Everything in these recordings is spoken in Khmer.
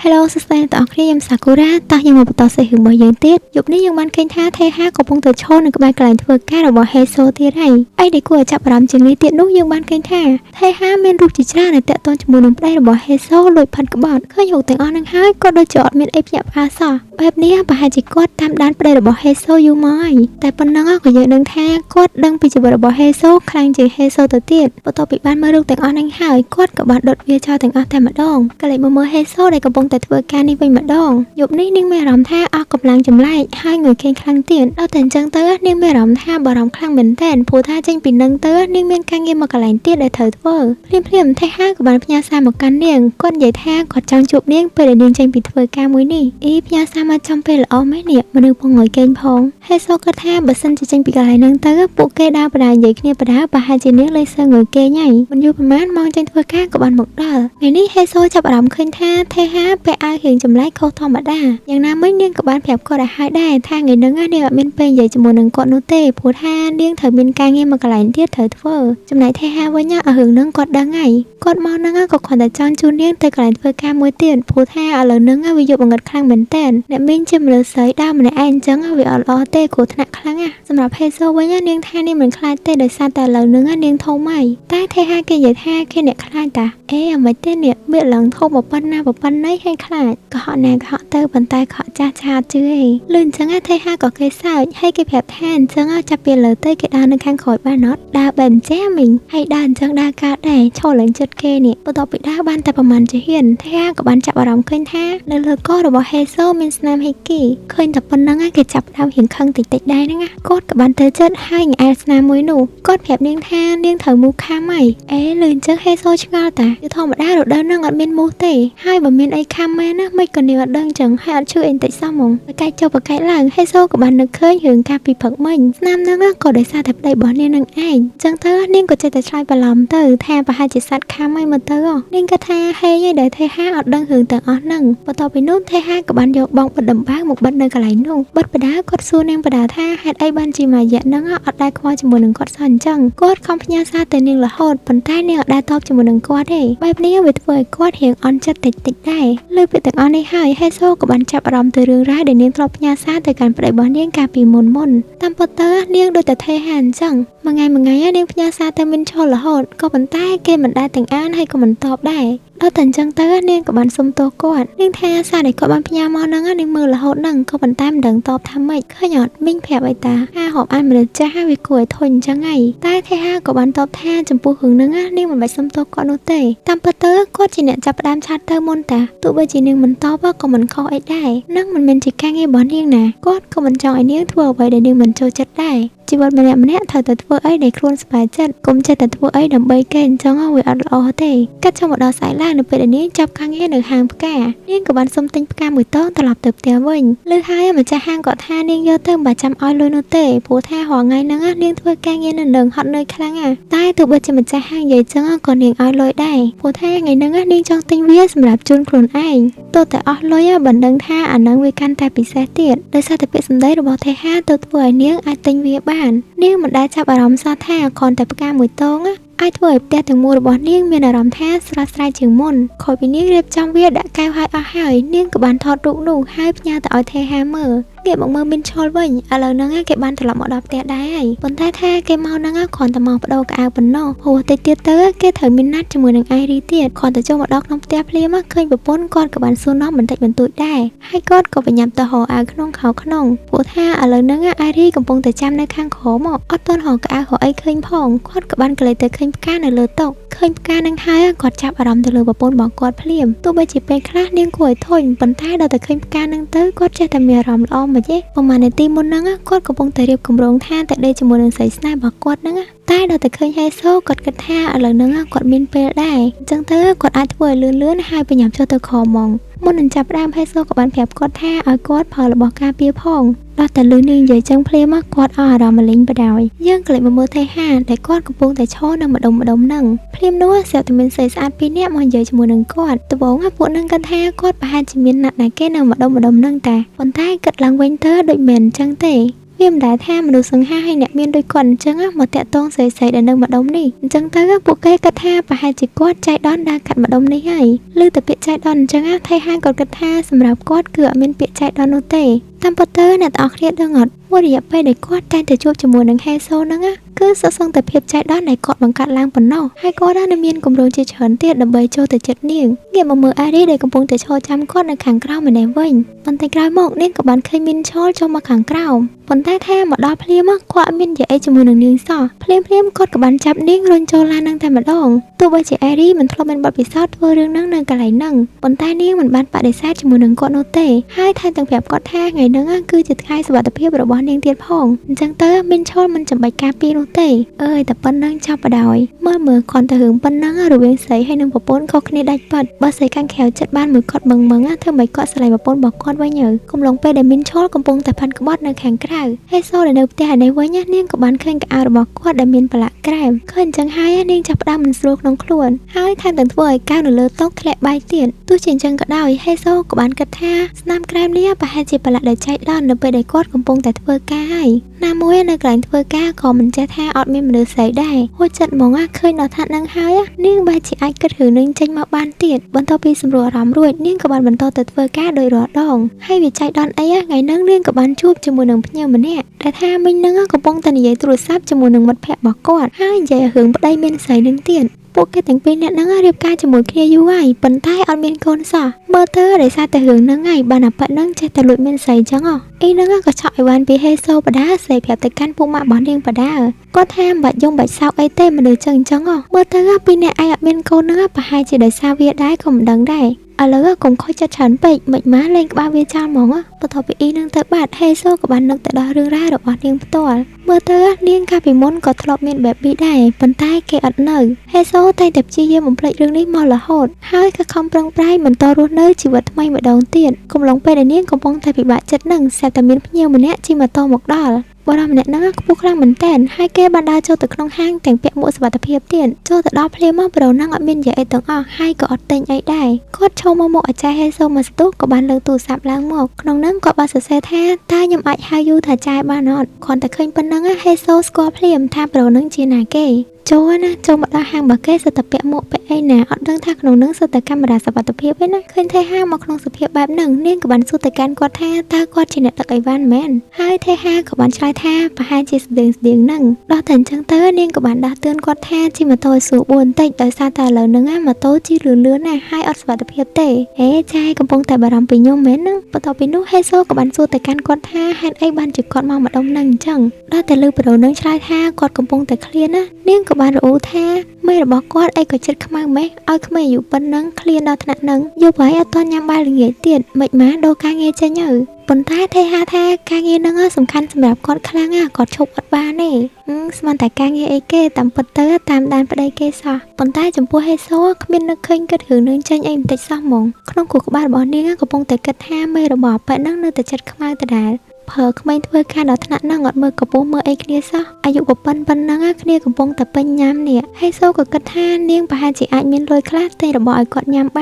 Hello សួស្តីអ្នកទាំងអស់គ្នាខ្ញុំសាគូរ៉ាតោះយើងមកបន្តសាច់រឿងរបស់យើងទៀតយប់នេះយើងបានឃើញថាថេហាកំពុងតែឈរនៅក្បែរកន្លែងធ្វើការរបស់ហេសូទៀតហើយអីដែលគួរឲ្យចាប់អារម្មណ៍ជាងនេះទៀតនោះយើងបានឃើញថាថេហាមានរូបជាច្រើនដែលតាក់ទងជាមួយនឹងប្តីរបស់ហេសូលួចផិតក្បត់ឃើញរូបទាំងអស់នឹងហើយគាត់ដូចជាអត់មានអីភ្ញាក់ផ្អើលសោះបែបនេះប្រហែលជាគាត់តាមដានប្តីរបស់ហេសូយូរមកហើយតែប៉ុណ្ណឹងក៏យើងដឹងថាគាត់ដឹងពីជីវិតរបស់ហេសូខ្លាំងជាងហេសូទៅទៀតបន្ទាប់ពីបានមើលរូបទាំងអស់នឹងហើយគាត់ក៏បានដុតវាចោលទាំងអស់តែម្ដងក៏លេចមកមើលហេសូដែលកំពុងតែធ្វើការនេះវិញម្ដងយប់នេះនាងមានអារម្មណ៍ថាអស់កម្លាំងចម្លែកហើយងុយគេងខ្លាំងទៀតដល់តែអញ្ចឹងទៅនាងមានអារម្មណ៍ថាបារម្ភខ្លាំងមែនទែនព្រោះថាចេញពីនឹងទៅនាងមានការងារមកកន្លែងទៀតដែលត្រូវធ្វើភ្លាមភ្លាមថេហាក៏បានផ្ញើសារមកកាន់នាងគាត់និយាយថាគាត់ចង់ជួបនាងពេលដែលនាងចេញពីធ្វើការមួយនេះអ៊ីផ្ញើសារមកចំពេលល្អមែននេះមនុស្សពងងុយគេងផងហេសូគាត់ថាបើសិនជាចេញពីកន្លែងហ្នឹងទៅពួកគេដើរបដានិយាយគ្នាបដាប្រហែលជានាងលែងសូវងុយគេងហើយមិនយូរប្រហែលម៉ោងចេញធ្វើការក៏បានមកដល់ថ្ងៃនេះហេសូចាប់អារម្មណ៍ឃើញថាថេហាពាក់អាវរៀងចម្លែកខុសធម្មតាយ៉ាងណាមិញនាងក៏បានប្រាប់គាត់ឲ្យហើយដែរថាថ្ងៃហ្នឹងនាងអត់មានពេលនិយាយជាមួយនឹងគាត់នោះទេព្រោះថានាងត្រូវមានការងារមកកន្លែងទៀតត្រូវធ្វើចំណែកថេហាវិញឲ្យរឿងហ្នឹងគាត់ដឹងហើយគាត់មកហ្នឹងក៏គ្រាន់តែចង់ជូននាងទៅកន្លែងធ្វើការមួយទៀតព្រោះថាឥឡូវហ្នឹងវាយប់ងឹតខ្លាំងមែនតើអ្នកមីងជាមនុស្សស្រីដើរម្នាក់ឯងអញ្ចឹងវាអត់ល្អទេគ្រោះថ្នាក់ខ្លាំងណាសម្រាប់ហេសូវិញនាងថានាងមិនខ្លាចទេដោយសារតែឥឡូវហ្នឹងនាងធំហើយតែថេហាគេនិយាយថាគេអ្នកខ្លាចតាអេអាមិនទេនេះមៀកឡើងធំប៉ុណ្ណាប៉ុណ្ណីឲ្យខ្លាចកុហកណាកុហកទៅប៉ុន្តែកុហកចាស់ឆាតជឿឯងលឺអញ្ចឹងថេហាក៏គេសើចហើយគេប្រាប់ថាអញ្ចឹងចាប់ពីលើទៅគេដើរនៅខាងក្រោយបានអត់ដើរបែបចាមីងហើយដើរអញ្ចឹងដើរកើតដែរឈរឡើងចិត្តគេនេះបន្ទាប់ពីដើរបានតែប្រហែលជាហ៊ានថេហាក៏បានចាប់អារម្មណ៍ឃើញថានៅលើករបស់ហេសូមានស្នាមហេគីឃើញតែប៉ុណ្្នឹងគេចាប់ដើមរៀងខឹងតិចតិចដែរហ្នឹងគាត់ក៏បានទៅចិត្តហើយងែលស្នាមមួយនោះគាត់ប្រាប់នាងថានាងត្រូវមូសខាំហើយអេលឺអញ្ចឹងហេសូឆ្ងល់តាគឺធម្មតារដូវហ្នឹងអត់មានមូសទេហើយបើមានអីខាំមែនណាមិនក៏នាងអត់ដឹងចឹងហើយអត់ឈឺអីបន្តិចសោះហ្មងបកែកចុះបកែកឡើងហេសូក៏បាននឹកឃើញរឿងការពីព្រឹកមិញស្នាមហ្នឹងក៏ដោយសារតែប្តីរបស់នាងនឹងឯងចឹងទៅនាងក៏ចេះតែឆ្លើយបន្លំទៅថាប្រហែលជាសត្វខាំហើយមើលទៅនាងក៏ថាហេងដែលថេហាអត់ដឹងរឿងទាំងអស់ហ្នឹងបន្ទាប់ពីនោះថេហាក៏បានយកបងបិទដំបៅមកបិទនៅកន្លែងនោះបិទបដាគាត់សួរនាងបដាថាហេតុអីបានជាមួយរយៈហ្នឹងអត់ដែលខ្វល់ជាមួយនឹងគាត់សោះអញ្ចឹងគាត់ខំផ្ញើសារទៅនាងរហូតប៉ុន្តែនាងអត់ដែលតបជាមួយនឹងគាត់ទេបែបនេះវាធ្វើឲ្យគាត់រៀងអន់ចិត្តតិចតិចដែរលើពាក្យទាំងអស់នេះហើយហេសូក៏បានចាប់អារម្មណ៍ទៅរឿងរ៉ាវដែលនាងធ្លាប់ផ្ញើសារទៅកាន់ប្តីរបស់នាងកាលពីមុនមុនតាមពិតទៅនាងដូចតែថេហាអញ្ចឹងមួយថ្ងៃមួយថ្ងៃនាងផ្ញើសារទៅមានឈលរហូតក៏ប៉ុន្តែគេមិនដែលទាំងអានហើយក៏មិនតបដែរដល់តែអញ្ចឹងទៅនាងក៏បានសុំទោសគាត់នាងថាសារដែលគាត់បានផ្ញើមកហ្នឹងនាងមើលរហូតហ្នឹងក៏ប៉ុន្តែមិនដឹងតបថាម៉េចឃើញអត់មីងប្រាប់ឲ្យតាហាហូបអានមនុស្សចាស់ហើយវាគួរឲ្យធុញអញ្ចឹងហើយតែថេហាក៏បានតបថាចំពោះរឿងហ្នឹងនាងមិនបាច់សុំទោសគាត់នោះទេតាមពិតទៅគាត់ជាអ្នកចាប់ផ្ដើមឆាតទៅមុនតាទោះបីជានាងមិនតបក៏មិនខុសអីដែរនឹងមិនមែនជាការងាររបស់នាងណាគាត់ក៏មិនចង់ឲ្យនាងធ្វើអ្វីដែលនាងមិនចូលចិត្តដែរជីវិតម្នាក់ម្នាក់ត្រូវតែធ្វើអីដែលខ្លួនសប្បាយចិត្តកុំចេះតែធ្វើអីដើម្បីគេអញ្ចឹងវាអត់ល្អទេកាត់ចូលមកដល់ស្អែកឡើងនៅពេលដែលនាងចាប់ការងារនៅហាងផ្កានាងក៏បានសុំទិញផ្កាមួយតងត្រឡប់ទៅផ្ទះវិញលើហើយម្ចាស់ហាងក៏ថានាងយកទៅមិនបាច់ចាំឲ្យលុយនោះទេព្រោះថារាល់ថ្ងៃហ្នឹងនាងធ្វើការងារនៅនឹងហត់នឿយខ្លាំងណាតែទោះបីជាម្ចាស់ហាងនិយាយចឹងក៏នាងឲ្យលុយដែរព្រោះថាថ្ងៃហ្នឹងនាងចង់ទិញវាសម្រាប់ជូនខ្លួនឯងទោះតែអស់លុយមិនដឹងថាអានឹងវាកាន់តែពិសេសទៀតដោយសារតែពាក្យសម្ដីរបស់ថេហាទៅធ្វើឲ្យនាងអាចទិញវាបាននាងមិនដែលចាប់អារម្មណ៍សោះថាគ្រាន់តែផ្កាមួយតងអាចធ្វើឲ្យផ្ទះទាំងមូលរបស់នាងមានអារម្មណ៍ថាស្រស់ស្រាយជាងមុនក្រោយពីនាងរៀបចំវាដាក់កែវឲ្យអស់ហើយនាងក៏បានថតរូបនោះហើយផ្ញើទៅឲ្យថេហាមើលងាកមកមើលមីនឈលវិញឥឡូវហ្នឹងគេបានត្រឡប់មកដល់ផ្ទះដែរហើយប៉ុន្តែថាគេមកហ្នឹងគ្រាន់តែមកបដូរកៅអៅប៉ុណ្ណោះព្រោះតិចទៀតទៅគេត្រូវមានណាត់ជាមួយនឹងអៃរីទៀតគ្រាន់តែចូលមកដល់ក្នុងផ្ទះភ្លាមឃើញប្រពន្ធគាត់ក៏បានសួរនាំបន្តិចបន្តួចដែរហើយគាត់ក៏បញ្ញាប់ទៅរកអាវក្នុងខោក្នុងព្រោះថាឥឡូវហ្នឹងអៃរីកំពុងតែចាំនៅខាងក្រោមអត់ទាន់រកកៅអៅរកអីឃើញផងគាត់ក៏បានក្លែកទៅឃើញផ្កានៅលើតុឃើញផ្កានឹងហើយគាត់ចាប់អារម្មណ៍ទៅលើប្រពន្ធរបស់គាត់ភ្លាមទោះបីជាពេលខ្លះនាងគួរឲ្យធុញប៉ុន្តែដល់តែឃើញផ្កានឹងទៅគាត់ចេះតែមានអារម្មណ៍ល្អមិនទេប្រហែលនាទីមុនហ្នឹងគាត់កំពុងតែរៀបគម្រោងថាតែដេកជាមួយនឹងស្រីស្នេហ៍របស់គាត់ហ្នឹងតែដល់តែឃើញហេសូគាត់គិតថាឥឡូវហ្នឹងគាត់មានពេលដែរអញ្ចឹងទៅគាត់អាចធ្វើឲ្យលឿនលឿនហើយបញ្ញាប់ចុះទៅក្រោមហ្មងមុននឹងចាប់ផ្ដើមហេសូក៏បានប្រាប់គាត់ថាឲ្យគាត់ផលរបស់ការពារផងដល់តែលឺនាងនិយាយចឹងភ្លាមគាត់អស់អារម្មណ៍លេងបដ ாய் យើងក៏លេចមកមើលថេហាដែលគាត់កំពុងតែឈរនៅម្ដុំម្ដុំហ្នឹងភ្លាមនោះស្រាប់តែមានស្រីស្អាតពីរនាក់មកនិយាយជាមួយនឹងគាត់ដំបូងពួកនឹងគិតថាគាត់ប្រហែលជាមានណាត់ណាគេនៅម្ដុំម្ដុំហ្នឹងតាប៉ុន្តែគិតឡើងវិញទៅដូចមិនអញ្ចឹងទេវ វាមិនដែលថាមនុស្សសង្ហាហើយអ្នកមានដូចគាត់អញ្ចឹងមកតាក់ទងស្រីៗដែលនៅម្ដុំនេះអញ្ចឹងទៅពួកគេគិតថាប្រហែលជាគាត់ចៃដន្យដើរកាត់ម្ដុំនេះហើយឮតែពាក្យចៃដន្យអញ្ចឹងថៃហាគាត់គិតថាសម្រាប់គាត់គឺអត់មានពាក្យចៃដន្យនោះទេតាមពិតទៅអ្នកទាំងអស់គ្នាដឹងអត់មួយរយៈពេលដែលគាត់តែងតែជួបជាមួយនឹងហេសូហ្នឹងគឺសុទ្ធសឹងតែភាពចៃដន្យដែលគាត់បង្កើតឡើងប៉ុណ្ណោះហើយគាត់នៅមានគម្រោងជាច្រើនទៀតដើម្បីចូលទៅចិត្តនាងងាកមកមើលអារីដែលកំពុងតែឈរចាំគាត់នៅខាងក្រោមម្នាក់វិញប៉ុន្តែក្រោយមកនាងក៏បានឃើញមីនឆលចូលមកខាងក្រោមប៉ុន្តែថាមកដល់ភ្លាមគាត់អត់មាននិយាយអីជាមួយនឹងនាងសោះភ្លាមភ្លាមគាត់ក៏បានចាប់នាងរុញចូលឡាននឹងតែម្ដងទោះបីជាអេរីមិនធ្លាប់មានបទពិសោធន៍ធ្វើរឿងហ្នឹងនៅកន្លែងហ្នឹងប៉ុន្តែនាងមិនបានបដិសេធជាមួយនឹងគាត់នោះទេហើយថែមទាំងប្រាប់គាត់ថាថ្ងៃហ្នឹងគឺជាថ្ងៃសុវត្ថិភាពរបស់នាងទៀតផងអញ្ចឹងទៅមីនឆលមិនចាំបាច់ការពារនោះទេអើយតែប៉ុណ្ណឹងចាប់បដ ாய் មើលមើលគាត់ទៅរឿងប៉ុណ្ណឹងរវាងស្រីហើយនិងប្រពន្ធខុសគ្នាដាច់ប៉ាត់បើស្រីខាងក្រៅចិត្តបានមួយគាត់មឹងមឹងធ្វើម៉េចគាត់ស្រឡាញ់ប្រពន្ធរបស់គាត់វិញទៅកំឡុងពេលដែលមីនឆលកំពុងតែផាន់ក្បត់នៅខាងក្រៅហេសូដែលនៅផ្ទះឯនេះវិញនាងក៏បានឃើញកៅអៅរបស់គាត់ដែលមានប្រឡាក់ក្រែមឃើញអញ្ចឹងហើយនាងចាប់ផ្ដើមមិនស្រួលក្នុងខ្លួនហើយថែមទាំងធ្វើឲ្យកែវនៅលើតុធ្លាក់បែកទៀតទោះជាអញ្ចឹងក៏ដោយហេសូក៏បានគិតថាស្នាមក្រែមនេះប្រហែលជាប្រឡាក់ដែលចែកដល់នៅពេលដែលគាត់កំពុងតែធ្វើការហើយណាមួយនៅកន្លែងធ្វើការក៏មិនចេះថាអត់មានមនុស្សស្រីដែរហួចចិត្តហ្មងឃើញដល់ថានឹងហើយនាងបែរជាអាចគិតរឿងនឹងចេញមកបានទៀតបន្ទាប់ពីសម្រួលអារម្មណ៍រួចនាងក៏បានបន្តទៅធ្វើការដោយរាល់ដងហើយវាចៃដន្យអីថ្ងៃហ្នឹងនាងក៏បានជួបជាមួយនឹងភ្ញៀវម្នាក់ដែលថាមិញហ្នឹងកំពុងតែនិយាយទូរស័ព្ទជាមួយនឹងមិត្តភ័ក្តិរបស់គាត់ហើយនិយាយរឿងប្តីមានស្រីនឹងទៀតពួកគេទាំងពីរនាក់ហ្នឹងរៀបការជាមួយគ្នាយូរហើយប៉ុន្តែអត់មានកូនសោះមើលទៅដោយសារតែរឿងហ្នឹងហើយបានអាប៉ិហ្នឹងចេះតែលួចមានស្រីចឹងហ៎អ៊ីហ្នឹងក៏ឆក់ឲ្យបានពីហេសូបដាស្រីប្រាប់ទៅកាន់ពួកម៉ាក់របស់នាងបដាគាត់ថាមិនបាច់យំបាច់សោកអីទេមនុស្សចឹងចឹងហ៎មើលទៅពីរនាក់ឯងអត់មានកូនហ្នឹងប្រហែលជាដោយសារវាដែរក៏មិនដឹងដែរឥឡូវកុំខូចចិត្តច្រើនពេកមិនម៉ាលេងក្បាលវាចោលហ្មងបន្ទាប់ពីអ៊ីនឹងទៅបាត់ហេសូក៏បាននឹកទៅដល់រឿងរ៉ាវរបស់នាងផ្ទាល់មើលទៅនាងកាលពីមុនក៏ធ្លាប់មាន baby ដែរប៉ុន្តែគេអត់នៅហេសូតែងតែព្យាយាមបំភ្លេចរឿងនេះមករហូតហើយក៏ខំប្រឹងប្រែងបន្តរស់នៅជីវិតថ្មីម្ដងទៀតកំឡុងពេលដែលនាងកំពុងតែពិបាកចិត្តនឹងស្រាប់តែមានភ្ញៀវម្នាក់ជិះម៉ូតូមកដល់បុរសម្នាក់ហ្នឹងខ្ពស់ខ្លាំងមែនទែនហើយគេបានដើរចូលទៅក្នុងហាងទាំងពាក់មួកសុវត្ថិភាពទៀតចូលទៅដល់ភ្លាមមកប្រូហ្នឹងអត់មាននិយាយអីទាំងអស់ហើយក៏អត់ទិញអីដែរគាត់ឈរមកមុខអាចារ្យហេសូមកស្ទុះក៏បានលើកទូរស័ព្ទឡើងមកក្នុងហ្នឹងគាត់បានសរសេរថាតើខ្ញុំអាចហៅយូថាចាយបានអត់គ្រាន់តែឃើញប៉ុណ្ណឹងហេសូស្គាល់ភ្លាមថាប្រូហ្នឹងជាណាគេចូលណាចូលមកដល់ហាងរបស់គេសិតតែពាក់មួកពាក់អីណាអត់ដឹងថាក្នុងនឹងសិតតែកាមេរ៉ាសុវត្ថិភាពឯណាឃើញថេហាមកក្នុងសភាពបែបហ្នឹងនាងក៏បានសួរទៅកាន់គាត់ថាតើគាត់ជាអ្នកដឹកអីវ៉ាន់មែនហើយថេហាក៏បានឆ្លើយថាប្រហែលជាស្តៀងស្តៀងហ្នឹងដោះតែអញ្ចឹងទៅនាងក៏បានដាស់តឿនគាត់ថាជិះម៉ូតូឲ្យស្រួលបួនបន្តិចដោយសារតែឥឡូវហ្នឹងម៉ូតូជិះលឿនលឿនណាស់ហើយអត់សុវត្ថិភាពទេហេចែកំពុងតែបារម្ភពីខ្ញុំមែនហ្នឹងបន្ទាប់ពីនោះហេសូក៏បានសួរទៅកាន់គាត់ថាហេតុអីបានជាគាត់មកម្ដុំហ្នឹងអញ្ចឹងដល់តែលើប្រូនឹងឆ្លើយថាគាត់កំពុងតែឃ្លានណានាងក៏បានរអ៊ូថាមេរបស់គាត់អីក៏ចិត្តខ្មៅម៉េះឲ្យក្មេងអាយុប៉ុណ្ណឹងឃ្លានដល់ថ្នាក់ហ្នឹងយប់ហើយអត់ទាន់ញ៉ាំបាយល្ងាចទៀតមិនម៉ាដូរការងារចេញទៅប៉ុន្តែថេហាថាការងារហ្នឹងសំខាន់សម្រាប់គាត់ខ្លាំងណាស់គាត់ឈប់អត់បានទេស្មានតែការងារអីគេតាមពិតទៅតាមដានប្តីគេសោះប៉ុន្តែចំពោះហេសូគ្មាននឹកឃើញគិតរឿងនឹងចេញអីបន្តិចសោះហ្មងក្នុងខួរក្បាលរបស់នាងកំពុងតែគិតថាមេរបស់អប៉ិហ្នឹងនៅតែចិត្តខ្មៅដដែលប្រើក្មេងធ្វើការដល់ថ្នាក់ហ្នឹងអត់មើលកពស់មើលអីគ្នាសោះអាយុប៉ុណ្ណឹងគ្នាកំពុងតែពេញញ៉ាំនេះហេសូក៏គិតថានាងប្រហែលជាអាចមានលុយខ្លះទិញរបស់ឲ្យគាត់ញ៉ាំបា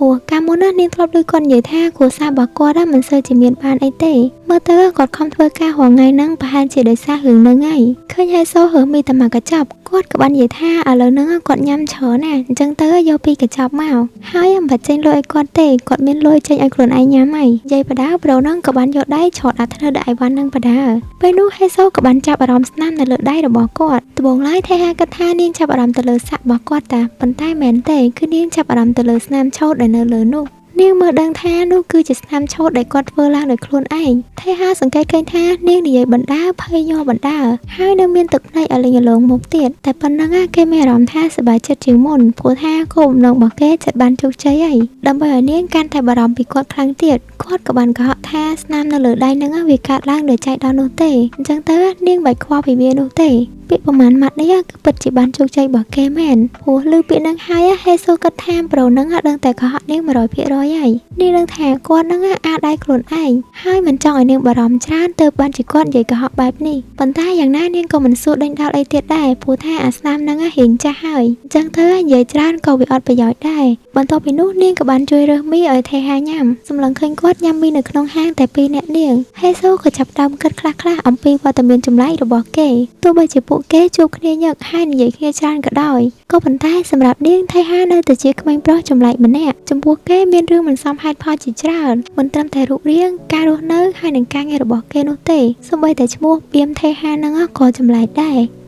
នព្រោះកាលមុនណានាងធ្លាប់ឮគាត់និយាយថាគ្រួសាររបស់គាត់មិនសូវជាមានបានអីទេមើលទៅគាត់ខំធ្វើការរាល់ថ្ងៃហ្នឹងប្រហែលជាដោយសាររឿងហ្នឹងហើយឃើញហេសូរើសមីតែមកកញ្ចប់គាត់ក៏បាននិយាយថាឥឡូវហ្នឹងគាត់ញ៉ាំច្រើនណាអញ្ចឹងទៅយកពីកញ្ចប់មកហើយមិនបាច់ចេញលុយឲ្យគាត់ទេគាត់មានលុយចេញឲ្យខ្លួនឯងញ៉ាំហើយនិយាយបដាប្រូហ្នឹងក៏បានយកដៃឆោតអាធ្នើដាក់អីវ៉ាន់ហ្នឹងបដាពេលនោះហេសូក៏បានចាប់អារម្មណ៍ស្នាមនៅលើដៃរបស់គាត់ដំបូងឡើយថេហាគិតថានាងចាប់អារម្មណ៍ទៅលើសាក់របស់គាត់តាប៉ុន្តែមែនទេគឺនាងចាប់អារម្មណ៍ទៅលើស្នាមឆោតដែលនៅលើនោះនាងមើលដឹងថានោះគឺជាស្នាមឆោតដែលគាត់ធ្វើឡើងដោយខ្លួនឯងថេហាសង្កេតឃើញថានាងនិយាយបណ្ដាភ័យញ័របណ្ដាហើយនៅមានទឹកភ្នែកឲ្យលេងអលងមុខទៀតតែប៉ុណ្ណឹងគេមានអារម្មណ៍ថាសប្បាយចិត្តជាងមុនព្រោះថាគោលបំណងរបស់គេចិត្តបានជោគជ័យហើយដើម្បីឲ្យនាងកាន់តែបារម្ភពីគាត់ខ្លាំងទៀតគាត់ក៏បានកុហកថាស្នាមនៅលើដៃនឹងវាកើតឡើងដោយចៃដន្យនោះទេអញ្ចឹងទៅនាងបាច់ខ្វល់ពីវានោះទេពាក្យប្រមាណម៉ាត់នេះគឺពិតជាបានជោគជ័យរបស់គេមែនព្រោះឮពាក្យនឹងហើយហេសូគិតថាប្រូនឹងដឹងតែកុហកនាង100%ហើយនាងដឹងថាគាត់នឹងអាដៃខ្លួនឯងហើយមិនចង់ឲ្យនាងបារម្ភច្រើនទើបបានជាគាត់និយាយកុហកបែបនេះប៉ុន្តែយ៉ាងណានាងក៏មិនសួរដេញដោលអីទៀតដែរព្រោះថាអាស្នាមនឹងរៀងចាស់ហើយអញ្ចឹងទៅនិយាយច្រើនក៏វាអត់ប្រយោជន៍ដែរ បន្ទាប់ពីនោះនាងក៏បានជួយរើសមីឲ្យថេហាញ៉ាំសម្លឹងឃើញគាត់ញ៉ាំមីនៅក្នុងហាងតែពីរនាក់នាងហេសូក៏ចាប់ផ្ដើមគិតខ្លះៗអំពីវត្តមានចម្លែករបស់គេទោះបីជាពួកគេជួបគ្នាញឹកហើយនិយាយគ្នាច្រើនក៏ដោយក៏ប៉ុន្តែសម្រាប់នាងថេហានៅតែជាក្មេងប្រុសចម្លែកម្នាក់ចំពោះគេមានរឿងមិនសមហេតុផលជាច្រើនមិនត្រឹមតែរូបរាងការរស់នៅហើយនិងការងាររបស់គេនោះទេសូម្បីតែឈ្មោះបៀមថេហានឹងក៏ចម្លែកដែរ។